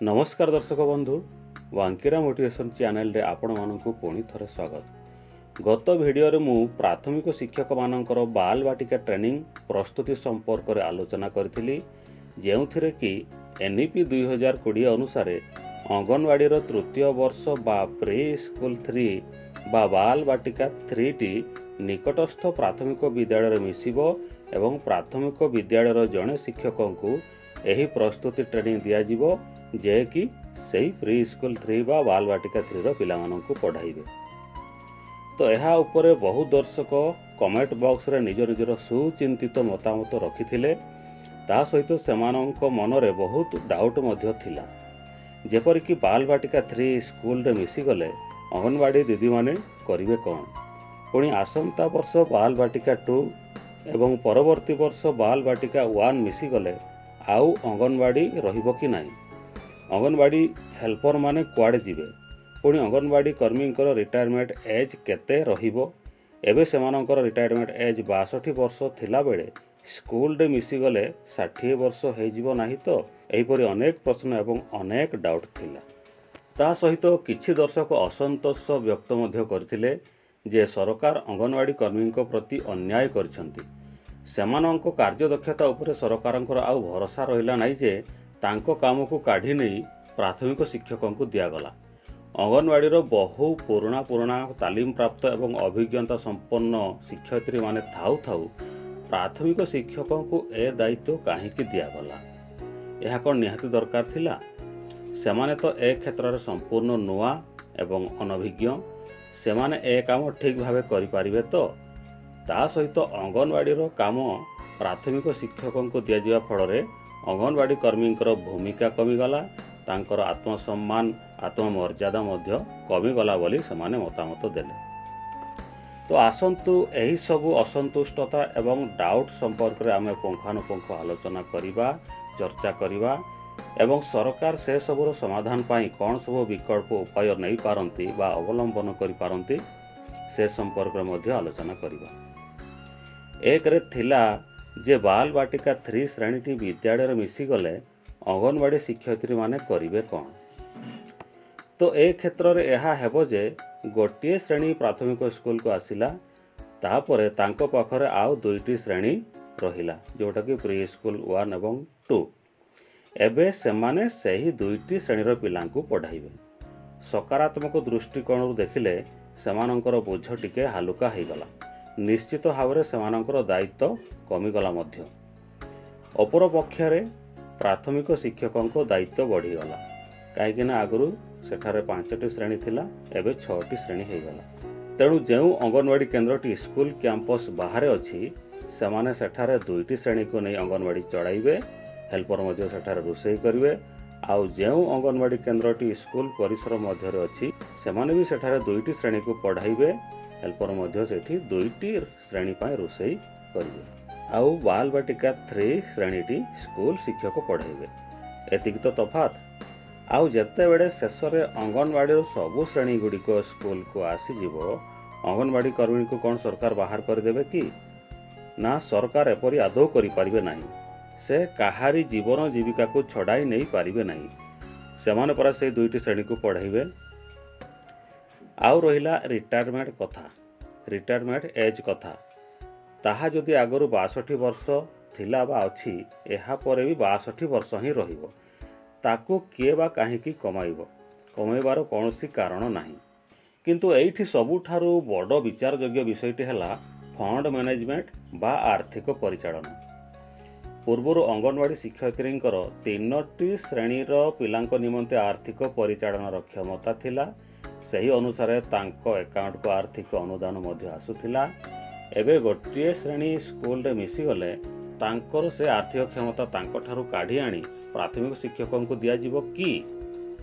ନମସ୍କାର ଦର୍ଶକ ବନ୍ଧୁ, ବାଙ୍କିରା ମୋଟିଭେସନ୍ ଚ୍ୟାନେଲରେ ଆପଣମାନଙ୍କୁ ପୁଣି ଥରେ ସ୍ୱାଗତ। ଗତ ଭିଡ଼ିଓରେ ମୁଁ ପ୍ରାଥମିକ ଶିକ୍ଷକମାନଙ୍କର ବାଲ ବାଟିକା ଟ୍ରେନିଂ ପ୍ରସ୍ତୁତି ସମ୍ପର୍କରେ ଆଲୋଚନା କରିଥିଲି, ଯେଉଁଥିରେ କି ଏନ୍ଇପି 2020 ଅନୁସାରେ ଅଙ୍ଗନବାଡ଼ିର ତୃତୀୟ ବର୍ଷ ବା ପ୍ରି ସ୍କୁଲ 3 ବା ବାଲ ବାଟିକା 3ଟି ନିକଟସ୍ଥ ପ୍ରାଥମିକ ବିଦ୍ୟାଳୟରେ ମିଶିବ ଏବଂ ପ୍ରାଥମିକ ବିଦ୍ୟାଳୟର ଜଣେ ଶିକ୍ଷକଙ୍କୁ ଏହି ପ୍ରସ୍ତୁତି ଟ୍ରେନିଂ ଦିଆଯିବ, ଯେ କି ସେଇ ପ୍ରି ସ୍କୁଲ 3 ବା ବାଲ ବାଟିକା 3ର ପିଲାମାନଙ୍କୁ ପଢ଼ାଇବେ। ତ ଏହା ଉପରେ ବହୁ ଦର୍ଶକ କମେଣ୍ଟ ବକ୍ସରେ ନିଜ ନିଜର ସୁଚିନ୍ତିତ ମତାମତ ରଖିଥିଲେ। ତା ସହିତ ସେମାନଙ୍କ ମନରେ ବହୁତ ଡାଉଟ୍ ମଧ୍ୟ ଥିଲା, ଯେପରିକି ବାଲ ବାଟିକା 3 ସ୍କୁଲରେ ମିଶିଗଲେ ଅଙ୍ଗନବାଡ଼ି ଦିଦିମାନେ କରିବେ କ'ଣ? ପୁଣି ଆସନ୍ତା ବର୍ଷ ବାଲ ବାଟିକା 2 ଏବଂ ପରବର୍ତ୍ତୀ ବର୍ଷ ବାଲ ବାଟିକା 1 ମିଶିଗଲେ ଆଉ ଅଙ୍ଗନବାଡ଼ି ରହିବ କି ନାହିଁ? ଅଙ୍ଗନବାଡ଼ି ହେଲ୍ପରମାନେ କୁଆଡ଼େ ଯିବେ? ପୁଣି ଅଙ୍ଗନବାଡ଼ି କର୍ମୀଙ୍କର ରିଟାୟାରମେଣ୍ଟ ଏଜ୍ କେତେ ରହିବ? ଏବେ ସେମାନଙ୍କର ରିଟାୟାରମେଣ୍ଟ ଏଜ୍ 62 ବର୍ଷ ଥିଲାବେଳେ ସ୍କୁଲରେ ମିଶିଗଲେ 60 ବର୍ଷ ହେଇଯିବ ନାହିଁ ତ? ଏହିପରି ଅନେକ ପ୍ରଶ୍ନ ଏବଂ ଅନେକ ଡାଉଟ୍ ଥିଲା। ତା ସହିତ କିଛି ଦର୍ଶକ ଅସନ୍ତୋଷ ବ୍ୟକ୍ତ ମଧ୍ୟ କରିଥିଲେ ଯେ ସରକାର ଅଙ୍ଗନବାଡ଼ି କର୍ମୀଙ୍କ ପ୍ରତି ଅନ୍ୟାୟ କରିଛନ୍ତି, ସେମାନଙ୍କ କାର୍ଯ୍ୟଦକ୍ଷତା ଉପରେ ସରକାରଙ୍କର ଆଉ ଭରସା ରହିଲା ନାହିଁ ଯେ ତାଙ୍କ କାମକୁ କାଢ଼ି ନେଇ ପ୍ରାଥମିକ ଶିକ୍ଷକଙ୍କୁ ଦିଆଗଲା। ଅଙ୍ଗନବାଡ଼ିର ବହୁ ପୁରୁଣା ପୁରୁଣା ତାଲିମପ୍ରାପ୍ତ ଏବଂ ଅଭିଜ୍ଞତା ସମ୍ପନ୍ନ ଶିକ୍ଷୟିତ୍ରୀମାନେ ଥାଉ ଥାଉ ପ୍ରାଥମିକ ଶିକ୍ଷକଙ୍କୁ ଏ ଦାୟିତ୍ୱ କାହିଁକି ଦିଆଗଲା? ଏହା କ'ଣ ନିହାତି ଦରକାର ଥିଲା? ସେମାନେ ତ ଏ କ୍ଷେତ୍ରରେ ସମ୍ପୂର୍ଣ୍ଣ ନୂଆ ଏବଂ ଅନଭିଜ୍ଞ, ସେମାନେ ଏ କାମ ଠିକ୍ ଭାବେ କରିପାରିବେ ତ? ତା ସହିତ ଅଙ୍ଗନବାଡ଼ିର କାମ ପ୍ରାଥମିକ ଶିକ୍ଷକଙ୍କୁ ଦିଆଯିବା ଫଳରେ ଅଙ୍ଗନବାଡ଼ି କର୍ମୀଙ୍କର ଭୂମିକା କମିଗଲା, ତାଙ୍କର ଆତ୍ମସମ୍ମାନ, ଆତ୍ମମର୍ଯ୍ୟାଦା ମଧ୍ୟ କମିଗଲା ବୋଲି ସେମାନେ ମତାମତ ଦେଲେ। ତ ଆସନ୍ତୁ, ଏହିସବୁ ଅସନ୍ତୁଷ୍ଟତା ଏବଂ ଡାଉଟ୍ ସମ୍ପର୍କରେ ଆମେ ପୁଙ୍ଖାନୁପୁଙ୍ଖ ଆଲୋଚନା କରିବା, ଚର୍ଚ୍ଚା କରିବା ଏବଂ ସରକାର ସେସବୁର ସମାଧାନ ପାଇଁ କ'ଣ ସବୁ ବିକଳ୍ପ ଉପାୟ ନେଇପାରନ୍ତି ବା ଅବଲମ୍ବନ କରିପାରନ୍ତି, ସେ ସମ୍ପର୍କରେ ମଧ୍ୟ ଆଲୋଚନା କରିବା। ଏକରେ ଥିଲା ଯେ ବାଲ ବାଟିକା 3 ଶ୍ରେଣୀଟି ବିଦ୍ୟାଳୟରେ ମିଶିଗଲେ ଅଙ୍ଗନବାଡ଼ି ଶିକ୍ଷୟିତ୍ରୀମାନେ କରିବେ କ'ଣ? ତ ଏ କ୍ଷେତ୍ରରେ ଏହା ହେବ ଯେ ଗୋଟିଏ ଶ୍ରେଣୀ ପ୍ରାଥମିକ ସ୍କୁଲକୁ ଆସିଲା, ତାପରେ ତାଙ୍କ ପାଖରେ ଆଉ 2ଟି ଶ୍ରେଣୀ ରହିଲା, ଯେଉଁଟାକି ପ୍ରି ସ୍କୁଲ 1 ଏବଂ 2। ଏବେ ସେମାନେ ସେହି 2ଟି ଶ୍ରେଣୀର ପିଲାଙ୍କୁ ପଢ଼ାଇବେ। ସକାରାତ୍ମକ ଦୃଷ୍ଟିକୋଣରୁ ଦେଖିଲେ ସେମାନଙ୍କର ବୋଝ ଟିକେ ହାଲୁକା ହେଇଗଲା, ନିଶ୍ଚିତ ଭାବରେ ସେମାନଙ୍କର ଦାୟିତ୍ୱ କମିଗଲା ମଧ୍ୟ। ଅପରପକ୍ଷରେ ପ୍ରାଥମିକ ଶିକ୍ଷକଙ୍କ ଦାୟିତ୍ୱ ବଢ଼ିଗଲା, କାହିଁକିନା ଆଗରୁ ସେଠାରେ 5ଟି ଶ୍ରେଣୀ ଥିଲା, ଏବେ 6ଟି ଶ୍ରେଣୀ ହେଇଗଲା। ତେଣୁ ଯେଉଁ ଅଙ୍ଗନବାଡ଼ି କେନ୍ଦ୍ରଟି ସ୍କୁଲ କ୍ୟାମ୍ପସ୍ ବାହାରେ ଅଛି, ସେମାନେ ସେଠାରେ 2ଟି ଶ୍ରେଣୀକୁ ନେଇ ଅଙ୍ଗନବାଡ଼ି ଚଳାଇବେ, ହେଲ୍ପର ମଧ୍ୟ ସେଠାରେ ରୋଷେଇ କରିବେ। ଆଉ ଯେଉଁ ଅଙ୍ଗନବାଡ଼ି କେନ୍ଦ୍ରଟି ସ୍କୁଲ ପରିସର ମଧ୍ୟରେ ଅଛି, ସେମାନେ ବି ସେଠାରେ 2ଟି ଶ୍ରେଣୀକୁ ପଢ଼ାଇବେ, ହେଲ୍ପର ମଧ୍ୟ ସେଠି 2ଟି ଶ୍ରେଣୀ ପାଇଁ ରୋଷେଇ କରିବେ, ଆଉ ବାଲ ବାଟିକା 3 ଶ୍ରେଣୀଟି ସ୍କୁଲ ଶିକ୍ଷକ ପଢ଼ାଇବେ। ଏତିକି ତ ତଫାତ୍। ଆଉ ଯେତେବେଳେ ଶେଷରେ ଅଙ୍ଗନବାଡ଼ିର ସବୁ ଶ୍ରେଣୀ ଗୁଡ଼ିକ ସ୍କୁଲକୁ ଆସିଯିବ, ଅଙ୍ଗନବାଡ଼ି କର୍ମୀଙ୍କୁ କ'ଣ ସରକାର ବାହାର କରିଦେବେ କି? ନା, ସରକାର ଏପରି ଆଦୌ କରିପାରିବେ ନାହିଁ। ସେ କାହାରି ଜୀବନ ଜୀବିକାକୁ ଛଡ଼ାଇ ନେଇପାରିବେ ନାହିଁ। ସେମାନେ ପରା ସେଇ 2ଟି ଶ୍ରେଣୀକୁ ପଢ଼ାଇବେ। ଆଉ ରହିଲା ରିଟାୟାରମେଣ୍ଟ କଥା, ରିଟାୟାରମେଣ୍ଟ ଏଜ୍ କଥା। ତାହା ଯଦି ଆଗରୁ 62 ବର୍ଷ ଥିଲା ବା ଅଛି, ଏହାପରେ ବି 62 ବର୍ଷ ହିଁ ରହିବ। ତାକୁ କିଏ ବା କାହିଁକି କମାଇବ? କମାଇବାର କୌଣସି କାରଣ ନାହିଁ। କିନ୍ତୁ ଏଇଠି ସବୁଠାରୁ ବଡ଼ ବିଚାରଯୋଗ୍ୟ ବିଷୟଟି ହେଲା ଫଣ୍ଡ ମ୍ୟାନେଜମେଣ୍ଟ ବା ଆର୍ଥିକ ପରିଚାଳନା। ପୂର୍ବରୁ ଅଙ୍ଗନବାଡ଼ି ଶିକ୍ଷୟିତ୍ରୀଙ୍କର 3ଟି ଶ୍ରେଣୀର ପିଲାଙ୍କ ନିମନ୍ତେ ଆର୍ଥିକ ପରିଚାଳନାର କ୍ଷମତା ଥିଲା, ସେହି ଅନୁସାରେ ତାଙ୍କ ଆକାଉଣ୍ଟକୁ ଆର୍ଥିକ ଅନୁଦାନ ମଧ୍ୟ ଆସୁଥିଲା। ଏବେ ଗୋଟିଏ ଶ୍ରେଣୀ ସ୍କୁଲରେ ମିଶିଗଲେ ତାଙ୍କର ସେ ଆର୍ଥିକ କ୍ଷମତା ତାଙ୍କଠାରୁ କାଢ଼ି ଆଣି ପ୍ରାଥମିକ ଶିକ୍ଷକଙ୍କୁ ଦିଆଯିବ କି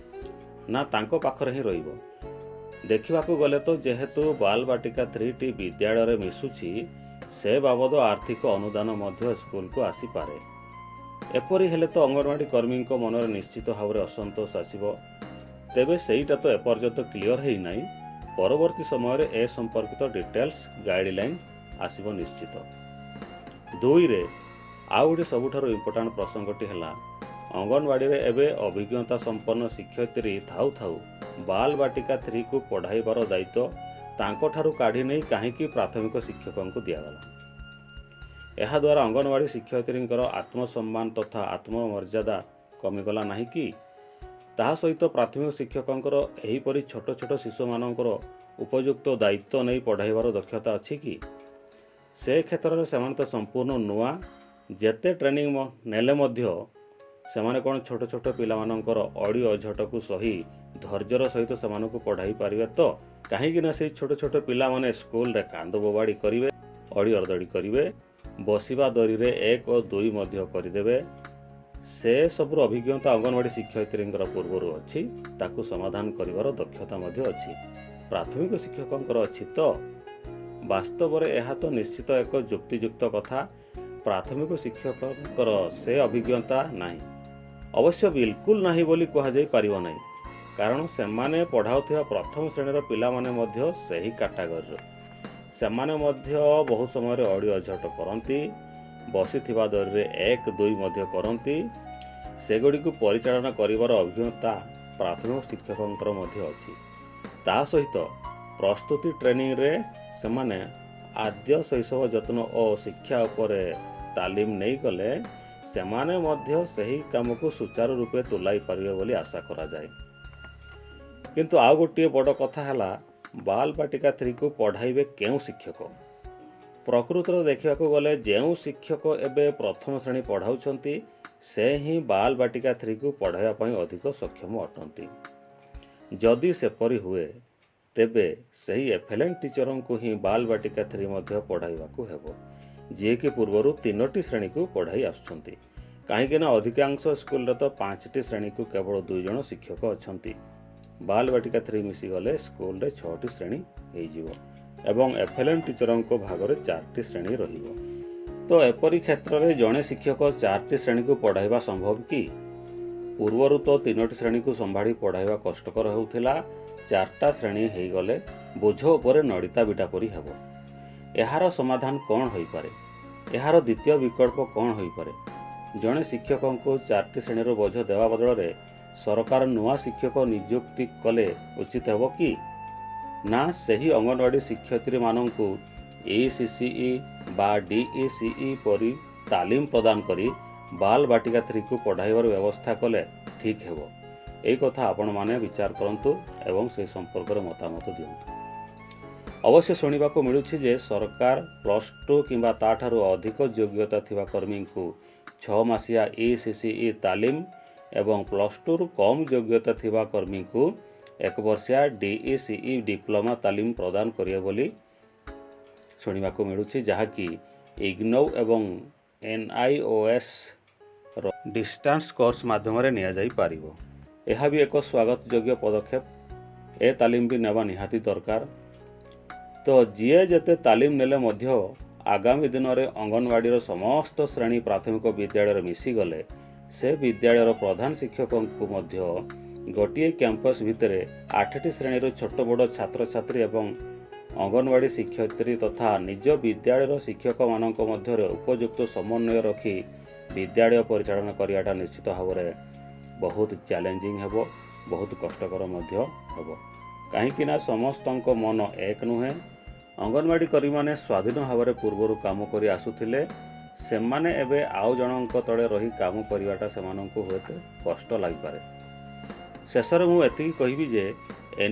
ନା ତାଙ୍କ ପାଖରେ ହିଁ ରହିବ? ଦେଖିବାକୁ ଗଲେ ତ ଯେହେତୁ ବାଲ ବାଟିକା 3ଟି ବିଦ୍ୟାଳୟରେ ମିଶୁଛି, ସେ ବାବଦ ଆର୍ଥିକ ଅନୁଦାନ ମଧ୍ୟ ସ୍କୁଲକୁ ଆସିପାରେ। ଏପରି ହେଲେ ତ ଅଙ୍ଗନବାଡ଼ି କର୍ମୀଙ୍କ ମନରେ ନିଶ୍ଚିତ ଭାବରେ ଅସନ୍ତୋଷ ଆସିବ। ତେବେ ସେଇଟା ତ ଏପର୍ଯ୍ୟନ୍ତ କ୍ଲିଅର ହେଇନାହିଁ। ପରବର୍ତ୍ତୀ ସମୟରେ ଏ ସମ୍ପର୍କିତ ଡିଟେଲ୍ସ ଗାଇଡ଼ଲାଇନ୍ ଆସିବ ନିଶ୍ଚିତ। ଦୁଇରେ ଆଉ ଗୋଟେ ସବୁଠାରୁ ଇମ୍ପୋର୍ଟାଣ୍ଟ ପ୍ରସଙ୍ଗଟି ହେଲା ଅଙ୍ଗନବାଡ଼ିରେ ଏବେ ଅଭିଜ୍ଞତା ସମ୍ପନ୍ନ ଶିକ୍ଷୟିତ୍ରୀ ଥାଉ ଥାଉ ବାଲ୍ ବାଟିକା 3କୁ ପଢ଼ାଇବାର ଦାୟିତ୍ୱ ତାଙ୍କଠାରୁ କାଢ଼ି ନେଇ କାହିଁକି ପ୍ରାଥମିକ ଶିକ୍ଷକଙ୍କୁ ଦିଆଗଲା? ଏହାଦ୍ୱାରା ଅଙ୍ଗନବାଡ଼ି ଶିକ୍ଷୟିତ୍ରୀଙ୍କର ଆତ୍ମସମ୍ମାନ ତଥା ଆତ୍ମମର୍ଯ୍ୟାଦା କମିଗଲା ନାହିଁ କି? ତାହା ସହିତ ପ୍ରାଥମିକ ଶିକ୍ଷକଙ୍କର ଏହିପରି ଛୋଟ ଛୋଟ ଶିଶୁମାନଙ୍କର ଉପଯୁକ୍ତ ଦାୟିତ୍ୱ ନେଇ ପଢ଼ାଇବାର ଦକ୍ଷତା ଅଛି କି? ସେ କ୍ଷେତ୍ରରେ ସେମାନେ ତ ସମ୍ପୂର୍ଣ୍ଣ ନୂଆ। ଯେତେ ଟ୍ରେନିଂ ନେଲେ ମଧ୍ୟ ସେମାନେ କ'ଣ ଛୋଟ ଛୋଟ ପିଲାମାନଙ୍କର ଅଡ଼ି ଅଝଟକୁ ସହି ଧୈର୍ଯ୍ୟର ସହିତ ସେମାନଙ୍କୁ ପଢ଼ାଇ ପାରିବେ ତ? କାହିଁକିନା ସେଇ ଛୋଟ ଛୋଟ ପିଲାମାନେ ସ୍କୁଲରେ କାନ୍ଦ ବୋବାଡ଼ି କରିବେ, ଅଡ଼ି ଅର୍ଦ୍ଦଡ଼ି କରିବେ, ବସିବା ଦରିରେ 1 ଓ 2 ମଧ୍ୟ କରିଦେବେ। ସେ ସବୁର ଅଭିଜ୍ଞତା ଅଙ୍ଗନବାଡ଼ି ଶିକ୍ଷୟିତ୍ରୀଙ୍କର ପୂର୍ବରୁ ଅଛି, ତାକୁ ସମାଧାନ କରିବାର ଦକ୍ଷତା ମଧ୍ୟ ଅଛି। ପ୍ରାଥମିକ ଶିକ୍ଷକଙ୍କର ଅଛି ତ? ବାସ୍ତବରେ ଏହା ତ ନିଶ୍ଚିତ ଏକ ଯୁକ୍ତିଯୁକ୍ତ କଥା। ପ୍ରାଥମିକ ଶିକ୍ଷକଙ୍କର ସେ ଅଭିଜ୍ଞତା ନାହିଁ। ଅବଶ୍ୟ ବିଲକୁଲ ନାହିଁ ବୋଲି କୁହାଯାଇ ପାରିବ ନାହିଁ, କାରଣ ସେମାନେ ପଢ଼ାଉଥିବା ପ୍ରଥମ ଶ୍ରେଣୀର ପିଲାମାନେ ମଧ୍ୟ ସେହି କାଟାଗୋରୀର। ସେମାନେ ମଧ୍ୟ ବହୁ ସମୟରେ ଅଡ଼ି ଅଝଟ କରନ୍ତି, ବସିଥିବା ଦରିରେ 1 2 ମଧ୍ୟ କରନ୍ତି। ସେଗୁଡ଼ିକୁ ପରିଚାଳନା କରିବାର ଅଭିଜ୍ଞତା ପ୍ରାଥମିକ ଶିକ୍ଷକଙ୍କର ମଧ୍ୟ ଅଛି। ତା ସହିତ ପ୍ରସ୍ତୁତି ଟ୍ରେନିଂରେ ସେମାନେ ଆଦ୍ୟ ଶୈଶବ ଯତ୍ନ ଓ ଶିକ୍ଷା ଉପରେ ତାଲିମ ନେଇଗଲେ ସେମାନେ ମଧ୍ୟ ସେହି କାମକୁ ସୁଚାରୁ ରୂପେ ତୁଲାଇ ପାରିବେ ବୋଲି ଆଶା କରାଯାଏ। କିନ୍ତୁ ଆଉ ଗୋଟିଏ ବଡ଼ କଥା ହେଲା, ବାଲ୍ ବାଟିକା 3କୁ ପଢ଼ାଇବେ କେଉଁ ଶିକ୍ଷକ? ପ୍ରକୃତରେ ଦେଖିବାକୁ ଗଲେ ଯେଉଁ ଶିକ୍ଷକ ଏବେ ପ୍ରଥମ ଶ୍ରେଣୀ ପଢ଼ାଉଛନ୍ତି ସେ ହିଁ ବାଲ୍ ବାଟିକା 3କୁ ପଢ଼ାଇବା ପାଇଁ ଅଧିକ ସକ୍ଷମ ଅଟନ୍ତି। ଯଦି ସେପରି ହୁଏ ତେବେ ସେହି ଏଫ୍ଏଲ୍ଏନ୍ ଟିଚରଙ୍କୁ ହିଁ ବାଲ୍ ବାଟିକା 3 ମଧ୍ୟ ପଢ଼ାଇବାକୁ ହେବ, ଯିଏକି ପୂର୍ବରୁ 3ଟି ଶ୍ରେଣୀକୁ ପଢ଼ାଇ ଆସୁଛନ୍ତି। କାହିଁକିନା ଅଧିକାଂଶ ସ୍କୁଲରେ ତ 5ଟି ଶ୍ରେଣୀକୁ କେବଳ 2 ଜଣ ଶିକ୍ଷକ ଅଛନ୍ତି। ବାଲ୍ ବାଟିକା 3 ମିଶିଗଲେ ସ୍କୁଲରେ 6ଟି ଶ୍ରେଣୀ ହେଇଯିବ ଏବଂ ଏଫ୍ଏଲ୍ଏନ୍ ଟିଚରଙ୍କ ଭାଗରେ 4ଟି ଶ୍ରେଣୀ ରହିବ। ତ ଏପରି କ୍ଷେତ୍ରରେ ଜଣେ ଶିକ୍ଷକ 4ଟି ଶ୍ରେଣୀକୁ ପଢ଼ାଇବା ସମ୍ଭବ କି? ପୂର୍ବରୁ ତ 3ଟି ଶ୍ରେଣୀକୁ ସମ୍ଭାଳି ପଢ଼ାଇବା କଷ୍ଟକର ହେଉଥିଲା। 4ଟା ଶ୍ରେଣୀ ହେଇଗଲେ ବୋଝ ଉପରେ ନଡ଼ିତା ବିଟା ପରି ହେବ। ଏହାର ସମାଧାନ କ'ଣ ହୋଇପାରେ? ଏହାର ଦ୍ୱିତୀୟ ବିକଳ୍ପ କ'ଣ ହୋଇପାରେ? ଜଣେ ଶିକ୍ଷକଙ୍କୁ 4ଟି ଶ୍ରେଣୀର ବୋଝ ଦେବା ବଦଳରେ ସରକାର ନୂଆ ଶିକ୍ଷକ ନିଯୁକ୍ତି କଲେ ଉଚିତ ହେବ କି? ନା ସେହି ଅଙ୍ଗନବାଡ଼ି ଶିକ୍ଷୟିତ୍ରୀମାନଙ୍କୁ ECCE ବା DECE ପରି ତାଲିମ ପ୍ରଦାନ କରି ବାଲ୍ ବାଟିକା 3କୁ ପଢ଼ାଇବାର ବ୍ୟବସ୍ଥା କଲେ ଠିକ୍ ହେବ? ଏହି କଥା ଆପଣମାନେ ବିଚାର କରନ୍ତୁ ଏବଂ ସେ ସମ୍ପର୍କରେ ମତାମତ ଦିଅନ୍ତୁ। ଅବଶ୍ୟ ଶୁଣିବାକୁ ମିଳୁଛି ଯେ ସରକାର +2 କିମ୍ବା ତା'ଠାରୁ ଅଧିକ ଯୋଗ୍ୟତା ଥିବା କର୍ମୀଙ୍କୁ 6 ମାସିଆ ECCE ତାଲିମ ଏବଂ +2ରୁ କମ୍ ଯୋଗ୍ୟତା ଥିବା କର୍ମୀଙ୍କୁ 1 ବର୍ଷିଆ DECE diploma ତାଲିମ ପ୍ରଦାନ କରିବେ ବୋଲି ଶୁଣିବାକୁ ମିଳୁଛି, ଯାହାକି ଇଗ୍ନୋ ଏବଂ NIOS ର ଡିଷ୍ଟାନ୍ସ କୋର୍ସ ମାଧ୍ୟମରେ ନିଆଯାଇପାରିବ। ଏହା ବି ଏକ ସ୍ୱାଗତ ଯୋଗ୍ୟ ପଦକ୍ଷେପ। ଏ ତାଲିମ ବି ନେବା ନିହାତି ଦରକାର। ତ ଯିଏ ଯେତେ ତାଲିମ ନେଲେ ମଧ୍ୟ ଆଗାମୀ ଦିନରେ ଅଙ୍ଗନବାଡ଼ିର ସମସ୍ତ ଶ୍ରେଣୀ ପ୍ରାଥମିକ ବିଦ୍ୟାଳୟରେ ମିଶିଗଲେ ସେ ବିଦ୍ୟାଳୟର ପ୍ରଧାନ ଶିକ୍ଷକଙ୍କୁ ମଧ୍ୟ ଗୋଟିଏ କ୍ୟାମ୍ପସ୍ ଭିତରେ 8ଟି ଶ୍ରେଣୀର ଛୋଟ ବଡ଼ ଛାତ୍ରଛାତ୍ରୀ ଏବଂ ଅଙ୍ଗନବାଡ଼ି ଶିକ୍ଷୟିତ୍ରୀ ତଥା ନିଜ ବିଦ୍ୟାଳୟର ଶିକ୍ଷକମାନଙ୍କ ମଧ୍ୟରେ ଉପଯୁକ୍ତ ସମନ୍ୱୟ ରଖି ବିଦ୍ୟାଳୟ ପରିଚାଳନା କରିବାଟା ନିଶ୍ଚିତ ଭାବରେ ବହୁତ ଚ୍ୟାଲେଞ୍ଜିଂ ହେବ, ବହୁତ କଷ୍ଟକର ମଧ୍ୟ ହେବ। କାହିଁକିନା ସମସ୍ତଙ୍କ ମନ ଏକ ନୁହେଁ। ଅଙ୍ଗନବାଡ଼ି କର୍ମୀମାନେ ସ୍ୱାଧୀନ ଭାବରେ ପୂର୍ବରୁ କାମ କରି ଆସୁଥିଲେ, ସେମାନେ ଏବେ ଆଉ ଜଣଙ୍କ ତଳେ ରହି କାମ କରିବାଟା ସେମାନଙ୍କୁ ହୁଏତ କଷ୍ଟ ଲାଗିପାରେ। ଶେଷରେ ମୁଁ ଏତିକି କହିବି ଯେ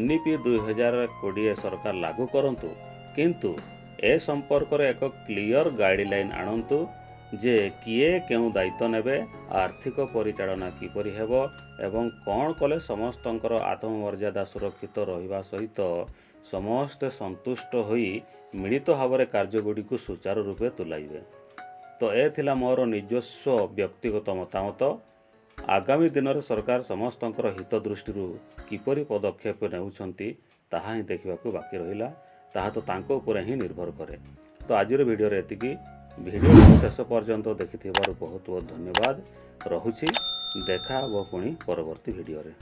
NEP 2020 ସରକାର ଲାଗୁ କରନ୍ତୁ, କିନ୍ତୁ ଏ ସମ୍ପର୍କରେ ଏକ କ୍ଲିଅର ଗାଇଡ଼ଲାଇନ୍ ଆଣନ୍ତୁ ଯେ କିଏ କେଉଁ ଦାୟିତ୍ୱ ନେବେ, ଆର୍ଥିକ ପରିଚାଳନା କିପରି ହେବ ଏବଂ କ'ଣ କଲେ ସମସ୍ତଙ୍କର ଆତ୍ମମର୍ଯ୍ୟାଦା ସୁରକ୍ଷିତ ରହିବା ସହିତ ସମସ୍ତେ ସନ୍ତୁଷ୍ଟ ହୋଇ ମିଳିତ ଭାବରେ କାର୍ଯ୍ୟଗୁଡ଼ିକୁ ସୁଚାରୁ ରୂପେ ତୁଲାଇବେ। ତ ଏ ଥିଲା ମୋର ନିଜସ୍ୱ ବ୍ୟକ୍ତିଗତ ମତାମତ। ଆଗାମୀ ଦିନରେ ସରକାର ସମସ୍ତଙ୍କର ହିତ ଦୃଷ୍ଟିରୁ କିପରି ପଦକ୍ଷେପ ନେଉଛନ୍ତି ତାହା ହିଁ ଦେଖିବାକୁ ବାକି ରହିଲା। ତାହା ତ ତାଙ୍କ ଉପରେ ହିଁ ନିର୍ଭର କରେ। ତ ଆଜିର ଭିଡ଼ିଓରେ ଏତିକି। ଭିଡ଼ିଓକୁ ଶେଷ ପର୍ଯ୍ୟନ୍ତ ଦେଖିଥିବାରୁ ବହୁତ ବହୁତ ଧନ୍ୟବାଦ। ରହୁଛି, ଦେଖା ହେବ ପୁଣି ପରବର୍ତ୍ତୀ ଭିଡ଼ିଓରେ।